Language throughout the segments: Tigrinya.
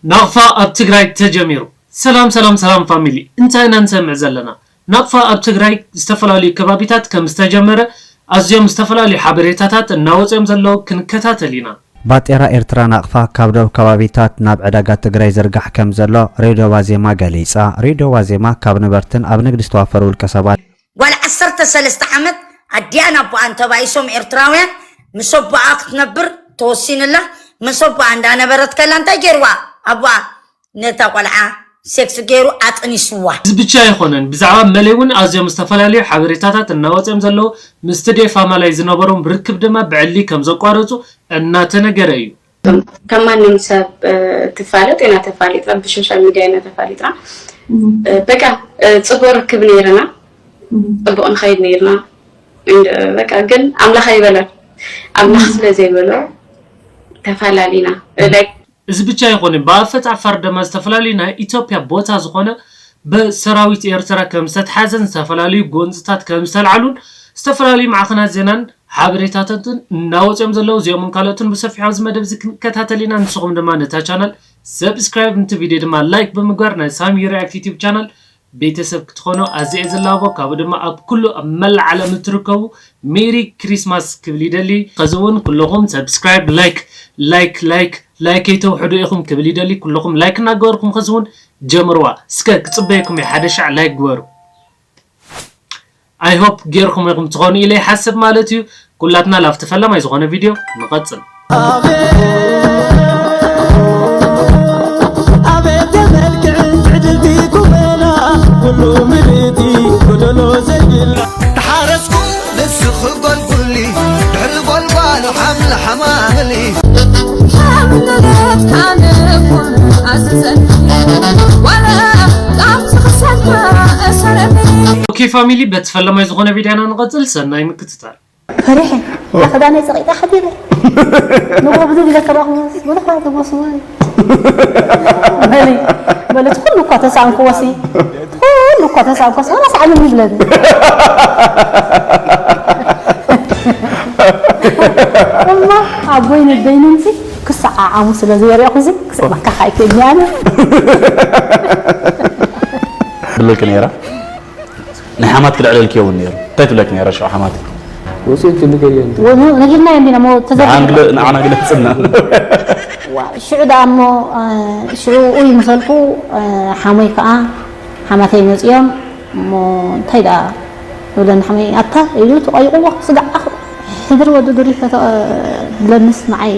ናቕፋ ኣብ ትግራይ ተጀሚሩ። ሰላም ሰላም ሰላም ፋሚሊ፣ እንታይ ኢና ንሰምዕ ዘለና? ናቕፋ ኣብ ትግራይ ዝተፈላለዩ ከባቢታት ከም ዝተጀመረ ኣዝዮም ዝተፈላለዩ ሓበሬታታት እናወፅኦም ዘለዉ ክንከታተል ኢና። ባጤራ ኤርትራ ናቕፋ ካብ ደቡብ ከባቢታት ናብ ዕዳጋ ትግራይ ይዝርጋሕ ከም ዘሎ ሬድዮ ዋዜማ ገሊጻ። ሬድዮ ዋዜማ ካብ ነበርትን ኣብ ንግዲ ዝተዋፈሩ ውልቀ ሰባት ጓል ዓሰርተ ሰለስተ ዓመት ኣዲኣን ኣቦኣን ተባኢሶም ኤርትራውያን ምስ ኣቦኣ ክትነብር ተወሲንላ። ምስ ኣቦኣ እንዳነበረት ከላ እንታይ ገይርዋ? ኣቦኣ ነታ ቆልዓ ሴክስ ገይሩ ኣጥኒስዋ። እዚ ብቻ ኣይኾነን፣ ብዛዕባ መለይ እውን ኣዝዮም ዝተፈላለዩ ሓበሬታታት እናወፅኦም ዘለዉ፣ ምስ ትዴፍ ኣማላይ ዝነበሮም ርክብ ድማ ብዕሊ ከም ዘቋረፁ እናተነገረ እዩ። ከም ማንም ሰብ ትፋለጥ ኢና ተፋሊጥና፣ ብሶሻል ሚድያ ኢና ተፋሊጥና። በቃ ፅቡቅ ርክብ ነይርና፣ ፅቡቅ ንኸይድ ነይርና። በቃ ግን ኣምላኽ ኣይበለን፣ ኣምላኽ ስለ ዘይበሎ ተፋላሊና። Like እዚ ብቻ ኣይኮነን፣ ብኣፈት ዓፋር ድማ ዝተፈላለዩ ናይ ኢትዮጵያ ቦታ ዝኾነ ብሰራዊት ኤርትራ ከም ዝተትሓዘን ዝተፈላለዩ ጎንፅታት ከም ዝተልዓሉን ዝተፈላለዩ ማዕኸናት ዜናን ሓበሬታታትን እናወፅኦም ዘለዉ፣ እዚኦምን ካልኦትን ብሰፊሑ ኣብዚ መደብ እዚ ክንከታተል ኢና። ንስኹም ድማ ነታ ቻናል ሰብስክራይብ፣ ነቲ ቪድዮ ድማ ላይክ ብምግባር ናይ ሳሚ ሪያክት ዩቲዩብ ቻናል ቤተሰብ ክትኾኑ ኣዝየ ዝላቦ። ካብኡ ድማ ኣብ ኩሉ ኣብ መላእ ዓለም እትርከቡ ሜሪ ክሪስማስ ክብል ይደሊ። ከዚ እውን ኩለኹም ሰብስክራይብ፣ ላይክ ላይክ ላይክ ላይክ ከይተውሕዱ ኢኹም ክብል ይደሊ። ኩለኹም ላይክ እናገበርኩም ከዚ እውን ጀምርዋ። እስከ ክፅበየኩም እየ፣ ሓደ ሻዕ ላይክ ግበሩ። I hope ጌርኩም ኢኹም ትኾኑ ኢለ ይሓስብ ማለት እዩ። ኩላትና ላብቲ ፈለማይ ዝኾነ ቪድዮ ንቐጽል። ኣቤት ኣቤት የመልክዕን ትዕድልቲ ቁመና፣ ኩሉ ምልእቲ ጎደሎ ዘይብላ። ተሓረስኩ ንስኺ ጎልጉሊ፣ ድሕሪ ጎልጓል ሓምሊ ሓማምሊ። ኦኬ ፋሚሊ፣ በቲ ፈለማይ ዝኾነ ቪድዮና ንቐጽል። ሰናይ ምክትታል። ፈሪሐ። ክዳነይ ጸቒጠ ሓዲረ። ንጎ ብዙ ግዜ ተረኽቦስ፣ ብዙሕ ተጎስዎ። በሊ፣ በሊ፣ እቲ ኩሉ እኳ ተሳእንክዎሲ፣ እቲ ኩሉ እኳ ተሳእንኮስ፣ ዋላ ሰኣነኒ ይብለኒ። እሞ ኣቦይን ኣደይንንሲ ክሰዓዓሙ ስለ ዘይረእኹ፣ እዚ ክስዕመካ ከኣ ኣይክእልኒ ኣነ። ብለኪ ነይራ። ናይ ሓማት ክልዕለልኪ የውን ነይሩ። እንታይ ትብለኪ ነይራ ሽዑ ሓማት? ወፂኦ ትልገየ እንዲ። ወ-፣ ነጊርናዮ እንዲና፣ እሞ ተዘርጊሑ። ንዓን ግለ-፣ ንዓና ግለጽልና። ዋ፣ ሽዑ ደኣ እሞ፣ እ፣ ሽዑ ኡይ ምሰልኩ፣ እ፣ ሓሞይ ከኣ ሓማተይ መጺኦም፣ እሞ እንታይ ደኣ ይብለኒ ሓሞይ፣ ኣታ ኢሉ ተቋይቑዎ፣ ስጋዕ ኣኽ-፣ ሕድሪ ወዲ ድሪቶ ተ-፣ ለምስ ንዓይ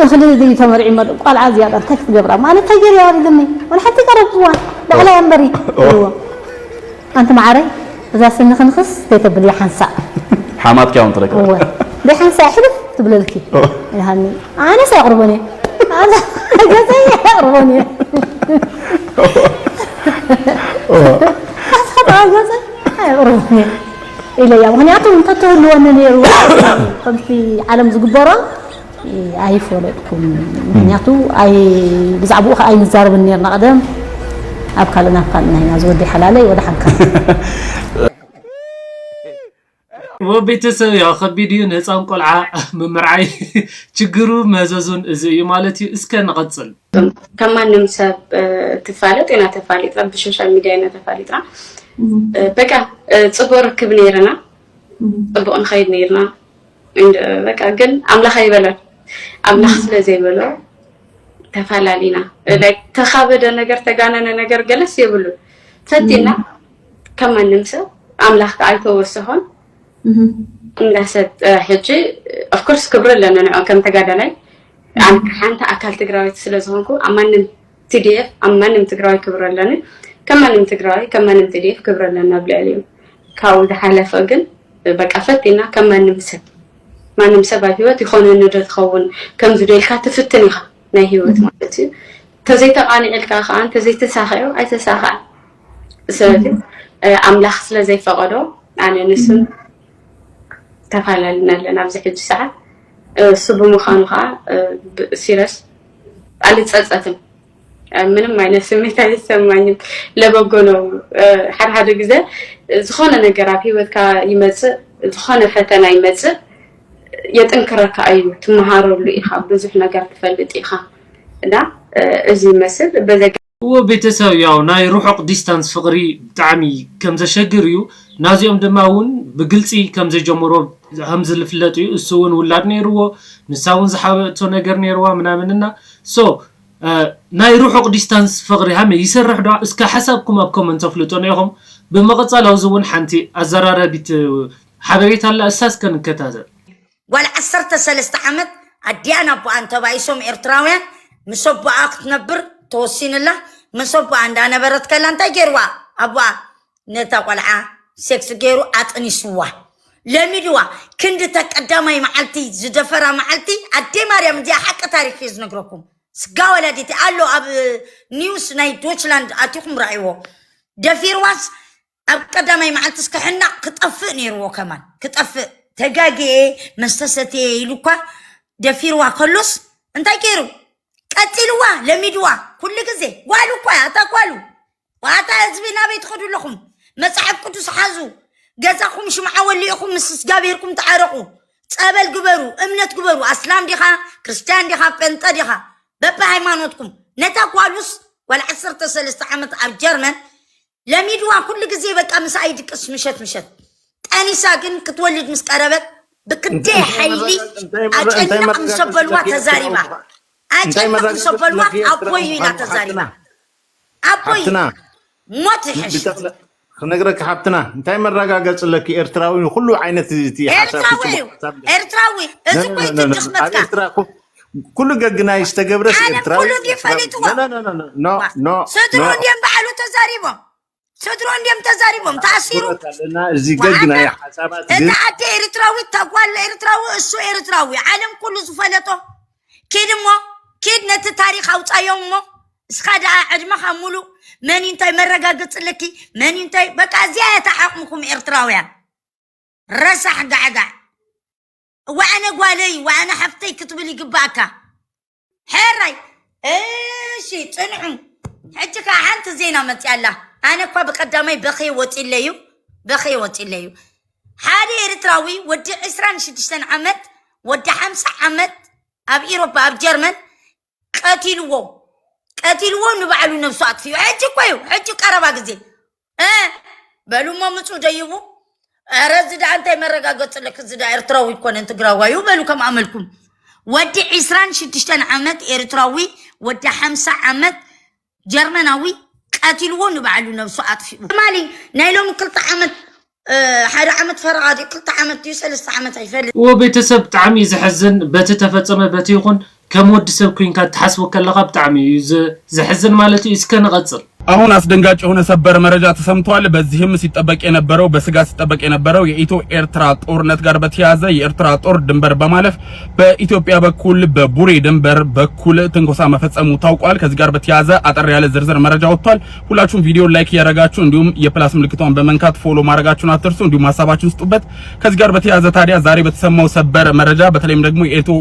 እኽሊ ድዩ ተመሪዑ እሞ ቆልዓ ዝያዳ እንታይ ክትገብራ? ማለት እንታይ ገይሩ ይዋሪድኒ? ወላ ሓንቲ ቀረብዋ፣ ላዕላይ ኣንበሪ፣ ኦ። ኢልዎ። ኣንቲ መዓረይ፣ እዛ ስኒ ክንኽስ ዘይተብልያ ሓንሳእ። ሓማትኪ እውን ትረክብ። እወ። ደይ ሓንሳእ ሕልፍ ትብለልኪ። ኦ። ይሃኒ። ኣነስ ኣይቕርቦን እየ። ኣነ ገዛይ ኣይቕርቦን እየ። ኦ። ኣስሓት ኣብ ገዛይ ኣይቕርቦን እየ። ኢለያ። ምኽንያቱ እንተትህልወኒ ነይሩ፣ ከምቲ ዓለም ዝግበሮ፣ ኣይፈለጥኩን። ምኽንያቱ ኣይ-፣ ብዛዕባኡ ከኣ ኣይንዛረብን ነርና ቀደም። ኣብ ካልእ ናብ ካልእ ኢና ዝወዲ ሓላለይ ወደ ሓንካ። ወ ቤተሰብ ያው ከቢድ እዩ። ንህፃን ቆልዓ ምምርዓይ ችግሩ መዘዙን እዚ እዩ ማለት እዩ። እስከ ንቐጽል። ከም ማንም ሰብ፣ እ፣ ትፋለጥ ኢና ተፋሊጥና፣ ብሶሻል ሚድያ ኢና ተፋሊጥና። እም። እ፣ በቃ፣ እ፣ ጽቡቅ ርክብ ነይርና። እም። ጽቡቅ ንኸይድ ነይርና። እንደ በቃ ግን ኣምላኽ ኣይበለን። ኣምላኽ እም። ስለ ዘይበሎ ተፋላሊና። እም። ላይክ ተኻበደ ነገር፣ ተጋነነ ነገር ገለስ የብሉን። ፈቲና እም። ከም ማንም ሰብ ኣምላኽ ከኣ ኣይተወሰኾን። እም። እንዳሰጥ፣ እ፣ ሕጂ ኦፍኮርስ ክብሪ ኣለና ንዕኦም ከም ተጋዳላይ። እም። ኣነ ሓንቲ ኣካል ትግራዊት ስለ ዝኾንኩ ኣብ ማንም ቲ ዲ ኤፍ ኣብ ማንም ትግራዋይ ክብሪ ኣለኒ። ከም ማንም ትግራዋይ፣ ከም ማንም ቲ ዲ ኤፍ ክብሪ ኣለና ኣብ ልዕሊኡ። ካብኡ ዝሓለፈ ግን በቃ ፈቲና ከም ማንም ሰብ፣ ማንም ሰብ ኣብ ህይወት ይኾነኒ ዶ ትኸውን፣ ከምዚ ዶ ኢልካ ትፍትን ኢኻ ናይ ህይወት እም። ማለት እዩ። እንተዘይተቓኒዕልካ ከኣ፣ እንተዘይተሳኺዑ ኣይተሳኽዐን። ስለዚ፣ እም። እ፣ ኣምላኽ ስለ ዘይፈቐዶ ኣነ ንሱን እም። ተፋላሊና ኣለና ኣብዚ ሕጂ ሰዓት። እ፣ እሱ ብምዃኑ ከኣ፣ እ፣ ብ-፣ ሲረስ ኣልጸጸትን። እ፣ ምንም ዓይነት ስሜት ኣይሰማኝም። ለበጎ ነው። እ፣ ሓደ ሓደ ግዜ ዝኾነ ነገር ኣብ ህይወትካ ይመጽእ፣ ዝኾነ ፈተና ይመጽእ፣ የጥንክረካ እዩ፣ ትመሃረሉ ኢኻ፣ ብዙሕ ነገር ትፈልጥ ኢኻ። እና፣ እዚ ይመስል በዘ እዎ ቤተሰብ ያው ናይ ርሑቕ ዲስታንስ ፍቕሪ ብጣዕሚ ከም ዘሸግር እዩ። ናዚኦም ድማ እውን ብግልፂ ከም ዘጀመሮ ከም ዝፍለጥ እዩ። እሱ እውን ውላድ ነይርዎ፣ ንሳ እውን ዝሓበእቶ ነገር ነይርዋ ምናምን እና so ናይ ርሑቕ ዲስታንስ ፍቕሪ ሃመ ይሰርሕ ዶ? እስከ ሓሳብኩም ኣብ ኮመንት ኣፍልጡና ኢኹም። ብምቕፃል ኣብዚ እውን ሓንቲ ኣዘራረቢት ሓበሬታ ኣላ፣ እሳ እስከ ንከታተል። ጓል ዓሰርተ ሰለስተ ዓመት ኣዲኣን ኣቦኣን ተባኢሶም ኤርትራውያን ምስ ኣቦኣ ክትነብር ተወሲንላ። ምስ ኣቦኣ እንዳነበረት ከላ እንታይ ገይርዋ? ኣቦኣ ነታ ቆልዓ ሴክስ ገይሩ ኣጥኒስዋ፣ ለሚድዋ። ክንዲ እታ ቀዳማይ መዓልቲ ዝደፈራ መዓልቲ ኣደይ ማርያም፣ እዚኣ ሓቂ ታሪክ እየ ዝነግረኩም። ስጋ ወላዲት ኣሎ ኣብ ኒውስ ናይ ዶችላንድ ኣቲኹም ረኣይዎ። ደፊርዋስ ኣብ ቀዳማይ መዓልትስ ክሕናቕ ክጠፍእ ነይርዎ ከማን ክጠፍእ። ተጋግኤ መስተ ሰትየ ኢሉ እኳ ደፊርዋ ከሎስ እንታይ ገይሩ? ቀፂልዋ፣ ለሚድዋ። ኩሉ ግዜ ጓሉ እኳ እያ፣ እታ ጓሉ። ዋታ ህዝቢ ናበይ ትኸዱ ኣለኹም? መፅሓፍ ቅዱስ ሓዙ፣ ገዛኹም ሽምዓ ወሊእኹም ምስ እግዚኣብሄርኩም ተዓረቑ። ፀበል ግበሩ፣ እምነት ግበሩ። ኣስላም ዲኻ፣ ክርስትያን ዲኻ፣ ጴንጠ ዲኻ፣ በቢ ሃይማኖትኩም። ነታ ጓሉስ ጓል ዓሰርተ ሰለስተ ዓመት ኣብ ጀርመን ለሚድዋ ኩሉ ግዜ በቃ ምሳኣ ይድቅስ ምሸት ምሸት። ጠኒሳ ግን ክትወልድ ምስ ቀረበት ብክንደይ ሓይሊ ኣጨንቕ ምስ ኣበልዋ ተዛሪባ። ኣጨንቕ ምስ ኣበልዋ ኣቦይ ኢላ ተዛሪባ። ኣቦይ ሓብትና ሞት ይሕሽ። ክነግረኪ ሓብትና እንታይ መረጋገፂ ኣለኪ? ኤርትራዊ ኩሉ ዓይነት እቲ ሓሳብ ኤርትራዊ ፍጹም እዩ። ሓሳብ ኤርትራዊ እዚ ኖ፣ ኖ፣ ኮይኑ ኖ፣ ኖ፣ ኖ። ድኽመትካ ኣብ ኤርትራ ኩ- ኩሉ ገግናይ ዝተገብረስ ዓለም ኤርትራዊ ኩሉ እንዲ ፈሊጥዎ። ኖ፣ ኖ፣ ኖ፣ ኖ፣ ኖ፣ ኖ፣ ኖ። ስድሮ እንዲዮም ባዕሉ ተዛሪቦም። ስድሮ እንዲዮም ተዛሪቦም። ተኣሲሩ ኩነት ኣለና፣ እዚ ገግናይ ሓሳባት እታ ግን ኣደ ኤርትራዊት፣ እታ ጓል ኤርትራዊ፣ እሱ ኤርትራዊ። ዓለም ኩሉ ዝፈለጦ። ኪድ እሞ ኪድ ነቲ ታሪኽ ኣውፃዮም እሞ እስኻ ደኣ ዕድመኻ ሙሉእ መን እንታይ መረጋገፂ ኣለኪ? መን እንታይ በቃ እዚኣ እያ እታ ዓቕምኹም ኤርትራውያን። ረሳሕ ጋዕጋዕ። ዋዕነ ጓለይ ዋዕነ ሓፍተይ ክትብል ይግባእካ። ሕራይ እሺ ፅንሑ። ሕጂ ከዓ ሓንቲ ዜና መፅያ ኣላ። ኣነ እኳ ብቀዳማይ በኸየ ወፂለዩ በኸየ ወፂለዩ። ሓደ ኤርትራዊ ወዲ ዕስራን ሽዱሽተን ዓመት ወዲ ሓምሳ ዓመት ኣብ ኢሮፓ ኣብ ጀርመን ቀቲልዎ ቀቲልዎ ንባዕሉ ነብሱ ኣጥፊኡ። ሕጂ እኮ እዩ ሕጂ ቀረባ ግዜ እ በሉ እሞ ምፁ ደይቡ። ኧረ እዚ ደኣ እንታይ መረጋገፂ ኣለክ? እዚ ደኣ ኤርትራዊ ይኮነን ትግራዋይ እዩ በሉ ከም ኣመልኩም። ወዲ ዕስራን ሽዱሽተን ዓመት ኤርትራዊ ወዲ ሓምሳ ዓመት ጀርመናዊ ቀቲልዎ ንባዕሉ ነብሱ ኣጥፊኡ። ትማሊ ናይ ሎሚ ክልተ ዓመት እ፣ ሓደ ዓመት ፈረቓ ድዩ ክልተ ዓመት ድዩ ሰለስተ ዓመት ኣይፈልጥ። እዎ ቤተሰብ ብጣዕሚ እዩ ዘሕዝን። በቲ ተፈጸመ በቲ ይኹን ከም ወዲ ሰብ ኮይንካ ትሓስቦ ከለኻ ብጣዕሚ እዩ ዘ- ዘሕዝን ማለት እዩ። እስከ ንቐጽል። አሁን አስደንጋጭ የሆነ ሰበር መረጃ ተሰምቷል። በዚህም ሲጠበቅ የነበረው በስጋት ሲጠበቅ የነበረው የኢትዮ ኤርትራ ጦርነት ጋር በተያያዘ የኤርትራ ጦር ድንበር በማለፍ በኢትዮጵያ በኩል በቡሬ ድንበር በኩል ትንኮሳ መፈጸሙ ታውቋል። ከዚህ ጋር በተያያዘ አጠር ያለ ዝርዝር መረጃ ወጥቷል። ሁላችሁም ቪዲዮ ላይክ እያደረጋችሁ እንዲሁም የፕላስ ምልክቷን በመንካት ፎሎ ማድረጋችሁን አትርሱ። እንዲሁም ሀሳባችሁን ስጡበት። ከዚህ ጋር በተያያዘ ታዲያ ዛሬ በተሰማው ሰበር መረጃ በተለይም ደግሞ የኢትዮ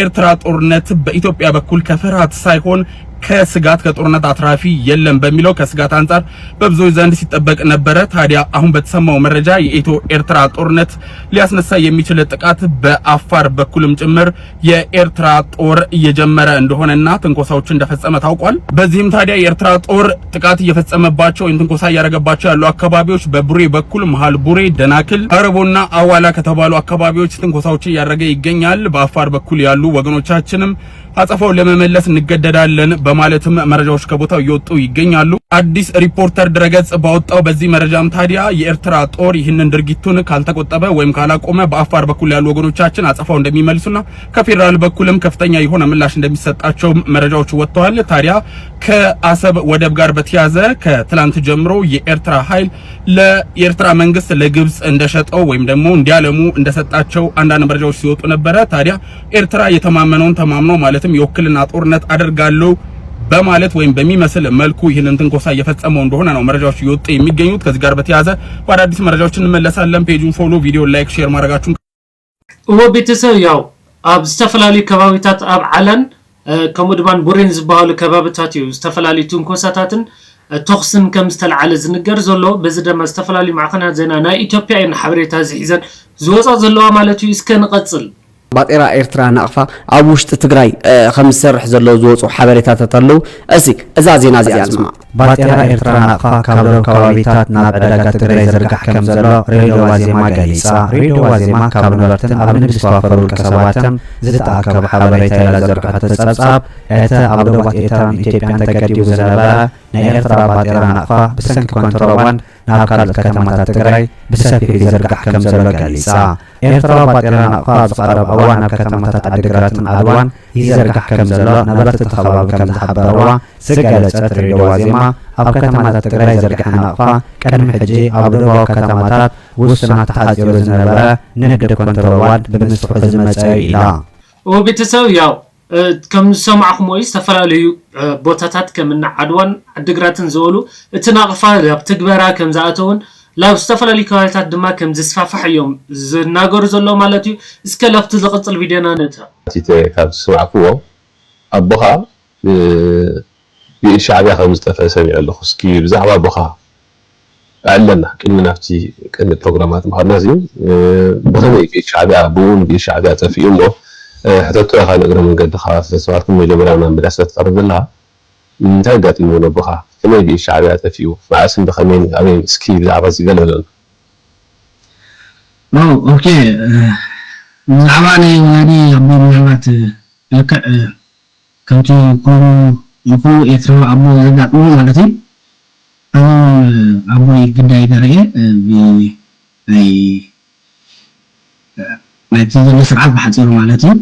ኤርትራ ጦርነት በኢትዮጵያ በኩል ከፍርሃት ሳይሆን ከስጋት ከጦርነት አትራፊ የለም በሚለው ከስጋት አንጻር በብዙዎች ዘንድ ሲጠበቅ ነበረ። ታዲያ አሁን በተሰማው መረጃ የኢትዮ ኤርትራ ጦርነት ሊያስነሳ የሚችል ጥቃት በአፋር በኩልም ጭምር የኤርትራ ጦር እየጀመረ እንደሆነና ትንኮሳዎች እንደፈጸመ ታውቋል። በዚህም ታዲያ የኤርትራ ጦር ጥቃት እየፈጸመባቸው ወይም ትንኮሳ እያደረገባቸው ያሉ አካባቢዎች በቡሬ በኩል መሃል ቡሬ፣ ደናክል፣ አረቦና አዋላ ከተባሉ አካባቢዎች ትንኮሳዎች እያደረገ ይገኛል። በአፋር በኩል ያሉ ወገኖቻችንም አጸፋው ለመመለስ እንገደዳለን በማለትም መረጃዎች ከቦታው እየወጡ ይገኛሉ። አዲስ ሪፖርተር ድረገጽ ባወጣው በዚህ መረጃም ታዲያ የኤርትራ ጦር ይህንን ድርጊቱን ካልተቆጠበ ወይም ካላቆመ በአፋር በኩል ያሉ ወገኖቻችን አጸፋው እንደሚመልሱና ከፌዴራል በኩልም ከፍተኛ የሆነ ምላሽ እንደሚሰጣቸው መረጃዎች ወጥተዋል። ታዲያ ከአሰብ ወደብ ጋር በተያያዘ ከትላንት ጀምሮ የኤርትራ ኃይል ለኤርትራ መንግስት ለግብጽ እንደሸጠው ወይም ደግሞ እንዲያለሙ እንደሰጣቸው አንዳንድ መረጃዎች ሲወጡ ነበረ። ታዲያ ኤርትራ የተማመነውን ተማምኖ ማለትም የውክልና ጦርነት አደርጋለሁ በማለት ወይም በሚመስል መልኩ ይህንን ትንኮሳ እየፈጸመው እንደሆነ ነው መረጃዎች እየወጡ የሚገኙት። ከዚህ ጋር በተያያዘ በአዳዲስ መረጃዎች እንመለሳለን። ፔጁን ፎሎ፣ ቪዲዮ ላይክ፣ ሼር ማድረጋችሁን እዎ ቤተሰብ ያው ኣብ ዝተፈላለዩ ከባቢታት ኣብ ዓለን ከምኡ ድማ ቡሬን ዝበሃሉ ከባቢታት እዩ ዝተፈላለዩ ትንኮሳታትን ተኹስን ከም ዝተለዓለ ዝንገር ዘሎ። በዚ ድማ ዝተፈላለዩ ማዕኸናት ዜና ናይ ኢትዮጵያ እየን ሓበሬታ እዚ ሒዘን ዝወፃ ዘለዋ ማለት እዩ። እስከ ንቐፅል። ባጤራ ኤርትራ ናቕፋ ኣብ ውሽጢ ትግራይ ከም ዝሰርሕ ዘሎ ዝወፁ ሓበሬታታት ኣለዉ። እስኪ እዛ ዜና እዚኣ ንስማዕ። ባጤራ ኤርትራ ናቕፋ ካብ ዶብ ከባቢታት ናብ ዕዳጋ ትግራይ ይዝርጋሕ ከም ዘሎ ሬድዮ ዋዜማ ገሊጻ። ሬድዮ ዋዜማ ካብ ነበርትን ኣብ ንግዲ ዝተዋፈሩ ውልቀ ሰባትን ዝተኣከበ ሓበሬታ ኢላ ዘርግሐቶ ጸብጻብ፣ እቲ ኣብ ዶባት ኤርትራን ኢትዮጵያን ተገዲቡ ዝነበረ ናይ ኤርትራ ባጤራ ናቕፋ ብሰንኪ ኮንትሮባንድ ናብ ካልኦት ከተማታት ትግራይ ብሰፊሑ ይዝርጋሕ ከም ዘሎ ገሊጻ። ኤርትራ ባጤራ ናቕፋ ኣብዚ ቀረባ እዋን ኣብ ከተማታት ዓዲግራትን ዓድዋን ይዘርጋሕ ከም ዘሎ ነበርቲ እቲ ከባቢ ከም ዝሓበርዋ ዝገለጸት ሬድዮ ዋዜማ፣ ኣብ ከተማታት ትግራይ ዝርግሐ ናቕፋ ቅድሚ ሕጂ ኣብ ደቡባዊ ከተማታት ውሱናት ተሓጺሩ ዝነበረ ንግዲ ኮንትሮባንድ ብምስፍሑ ዝመጸ እዩ ኢላ። እዎ ቤተሰብ ያው ከም ዝሰማዕኹሞ ዝተፈላለዩ ቦታታት ከም እኒ ዓድዋን ዓድግራትን ዝበሉ እቲ ናቕፋ ናብ ትግበራ ከም ዝኣተውን ናብ ዝተፈላለዩ ከባቢታት ድማ ከም ዝስፋፋሕ እዮም ዝናገሩ ዘሎ ማለት እዩ። እስከ ለብቲ ዝቕፅል ቪድዮና ነተ ኣቲተ ካብ ዝሰማዕክዎ ኣቦኻ ብኢድ ሻዕብያ ከም ዝጠፍአ ሰሚዐ ኣለኹ። እስኪ ብዛዕባ ኣቦኻ ኣዕለና ቅድሚ ናብቲ ቅድሚ ፕሮግራማት ምኻድና እዚ ብኸመይ ብኢድ ሻዕብያ ብእውን ብኢድ ሻዕብያ ጠፊኡ እሞ ሕተቶ ኢኻ ንእግረ መንገድኻ ስለዝተባልኩ መጀመርያ ናብ መዳ ስለትቐርብ ዘለኻ እንታይ ኣጋጢምዎ ነቦኻ ከመይ ብኢድ ሻዕብያ ጠፊኡ መዓስን ብኸመይን ኣበይን እስኪ ብዛዕባ እዚ ገለ በለና። ኦኬ ብዛዕባ ናይ ወላዲ ኣቦ ምናልባት ልክዕ ከምቲ ኩሉ ንኩሉ ኤርትራዊ ኣቦ ዘጋጥሞ ማለት እዩ። ኣነ ኣቦይ ግዳይ ገርኤ ናይ ናይቲ ዘሎ ስርዓት ብሓፂሩ ማለት እዩ።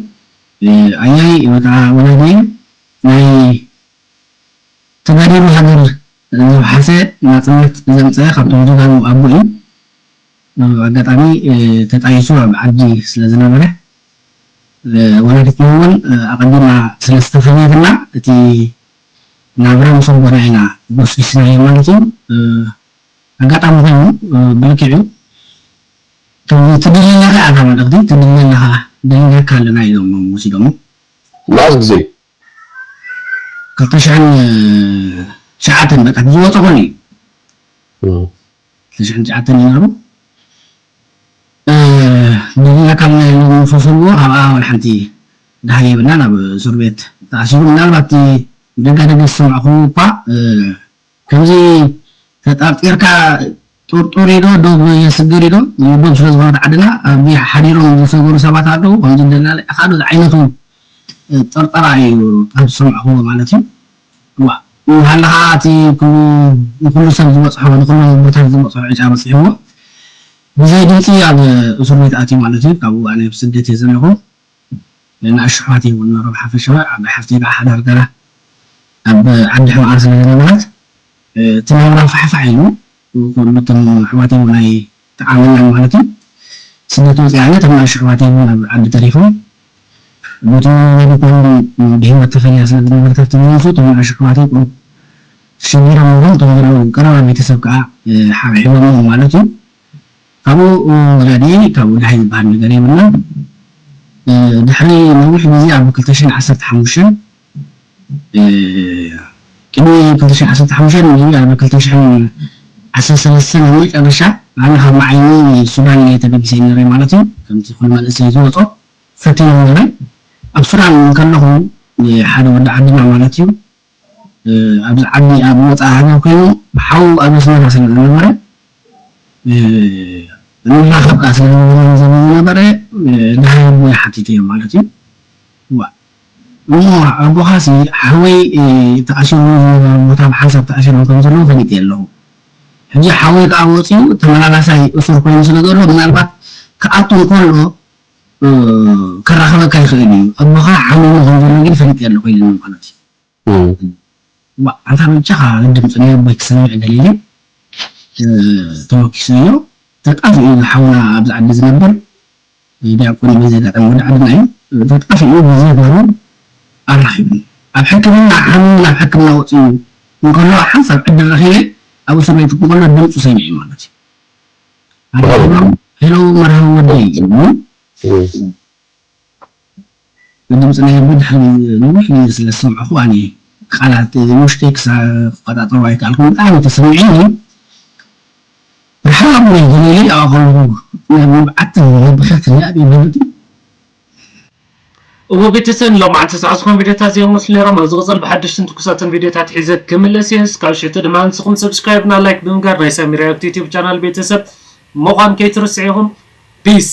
ኣያይ በቃ ወላዲይ ናይ ተጋዲሉ ሃገር ዘውሓሰ ናፅነት ዘምፀአ ካብቶም ጀጋኑ ኣቦ እዩ። ኣጋጣሚ ተጣይሱ ኣብ ዓዲ ስለዝነበረ ወላዲትና እውን ኣቐዲማ ስለዝተፈለየትና እቲ ናብራ ምስ ኣቦና ኢና ጎስጒስናዮ ማለት እዩ። ኣጋጣሚ ኮይኑ ብልክዕ እዩ ትድልለካ ኢኻ መልእኽቲ ትድልለካ ደሊናካ ኣለና ኢሎም ወሲዶሞ። መዓስ ግዜ? ክልተ ሽሕን ትሽዓተን በቃ ዝወፀ ኮነ እዩ። ክልተ ሽሕን ትሽዓተን እዩ ነሩ። ደሊናካ ኣለና ኢሎም ፈሰልዎ ካብኣ ወላ ሓንቲ ደሃይ የብልናን ኣብ እስር ቤት ተኣሲሩ ምናልባት ደጋ ደገ ዝሰማዕኹም እኳ ከምዚ ተጣርጢርካ ጦርጦር ዶ ዶብ የስግር ዶ ዶብ ስለ ዝኾነት ዓድና ኣብ ሓዲሮም ዝሰገሩ ሰባት ኣለዉ ከምዚ ደላለ ኢኻ ዶ ዝዓይነቱ ጠርጠራ እዩ ካብ ዝሰማዕኹዎ ማለት እዩ ዋ እንሃለኻ እቲ ንኩሉ ሰብ ዝበፅሖ ንኩሉ ቦታት ዝበፅሖ ዕጫ በፂሕዎ ብዘይ ድምፂ ኣብ እስር ቤት ኣትዩ ማለት እዩ ካብኡ ኣነ ኣብ ስደት እየ ዘለኹ ንኣሽቱ ኣሕዋተይ እውን ረብሓ ፈሸዋ ዓባይ ሓፍተይ ከዓ ሓዳር ገራ ኣብ ዓዲ ሕመቓ ስለ ዝነበረት እቲ ናብራ ፋሕፋሕ ኢሉ ኩሉ እቶም ኣሕዋተይ እውን ኣይጠዓመናን ማለት እዩ ስደት ወፂኣና እቶም ንኣሽቱ ኣሕዋተይ እውን ኣብ ዓዲ ተሪፎም በቲ ወላዲትና እውን ብሂወት ተፈልያ ስለ ዝነበረት ኣብቲ ዝመፁ እቶም ንኣሽቱ ኣሕዋተይ ቁሩብ ተሸጊሮም ነይሮም እቶም ዝነበሩ ቀረባ ቤተሰብ ከዓ ሓብሒቦም ማለት እዩ ካብኡ ወላዲ ካብኡ ድሃይ ዝበሃል ነገር የብልና ድሕሪ ነዊሕ ግዜ ኣብ ክልተ ሽሕን ዓሰርተ ሓሙሽተን ቅድሚ ክልተ ሽሕን ዓሰርተ ሓሙሽተን ኣብ ክልተ ሽሕን ዓሰርተ ሰለስተን ኣብ መጨረሻ ኣነ ካብ መዓይኒ ሱዳን እየ ተበጊሰ ነረ ማለት እዩ ከምቲ ኩሉ መንእሰይ ዝወፆ ፈቲኖም ነረ ኣብ ሱዳን ከለኹ ሓደ ወዲ ዓድና ማለት እዩ ኣብዚ ዓዲ ኣብ ወፃኢ ሃገር ኮይኑ ሓው ኣብ ኣስመራ ስለ ዝነበረ ንራኸብ ከዓ ስለ ዝነበረ ዝነበረ ድሃይ ኣቦይ ሓቲተዮ ማለት እዩ እሞ ኣቦኻሲ ሓወይ ተኣሲሩ ዝነበረ ቦታ ብሓንሳብ ተኣሲሮም ከም ዘለዉ ፈሊጠ ኣለኹ ሕጂ ሓወይ ከዓ ወፂኡ ተመላላሳይ እሱር ኮይኑ ስለ ዘሎ ምናልባት ክኣቱ እንከሎ ከራኸበካ ይኽእል እዩ ኣቦኻ ሓሚሙ ከም ዘሎ ግን ፈሊጠ ኣለኹ ኢሉኒ ማለት እዩ ዋ ኣንታ ብቻኻ ድምፂ ናይ ኣቦይ ክሰምዕ ደሊለ ተወኪሰዮ ተጣፊኡ ሓውና ኣብዚ ዓዲ ዝነብር ዲያቆን እዩ በዚ ኣጋጣሚ ወዲ ዓድና እዩ ተጣፊኡ ብዘይ ጓኑ ኣራኺቡ ኣብ ሕክምና ሓሚሙ ናብ ሕክምና ወፂኡ እንከሎ ሓንሳብ ዕድል ረኺበ ኣብ እስር ቤት እንከሎ ድምፁ ሰሚዐ ማለት እዩ ሄሎ መርሃዊ ወደይ ድምፂ ናይ ኣቦ ድሕሪ ነዊሕ ግዜ ስለ ዝሰምዐኹ ኣነ ቃላት ውሽጠይ ክቆፃፀሮ ኣይከኣልኩን ብጣዕሚ ተሰሚዑኒ ርሓቕ ኣቦይ ገሊለይ ኣብኣ ከለኹ ናብ ንብዓትን መብርህትን ናብይ ማለት እዩ እዎ ቤተሰብ፣ ሎማዓንቲ ሰዓት ዝኾኑ ቪዲዮታት እዚኦም መስሉ ነይሮም። ኣብ ዝቕጽል ብሓደሽትን ትኩሳትን ቪዲዮታት ሒዘ ክምለስ እየ። እስካብ ሽዑ ድማ ንስኹም ሰብስክራይብ እና ላይክ ብምግባር ናይ ሳሚ ሪያክት ዩቲዩብ ቻናል ቤተሰብ ምዃን ከይትርስዑ ኢኹም። ፒስ።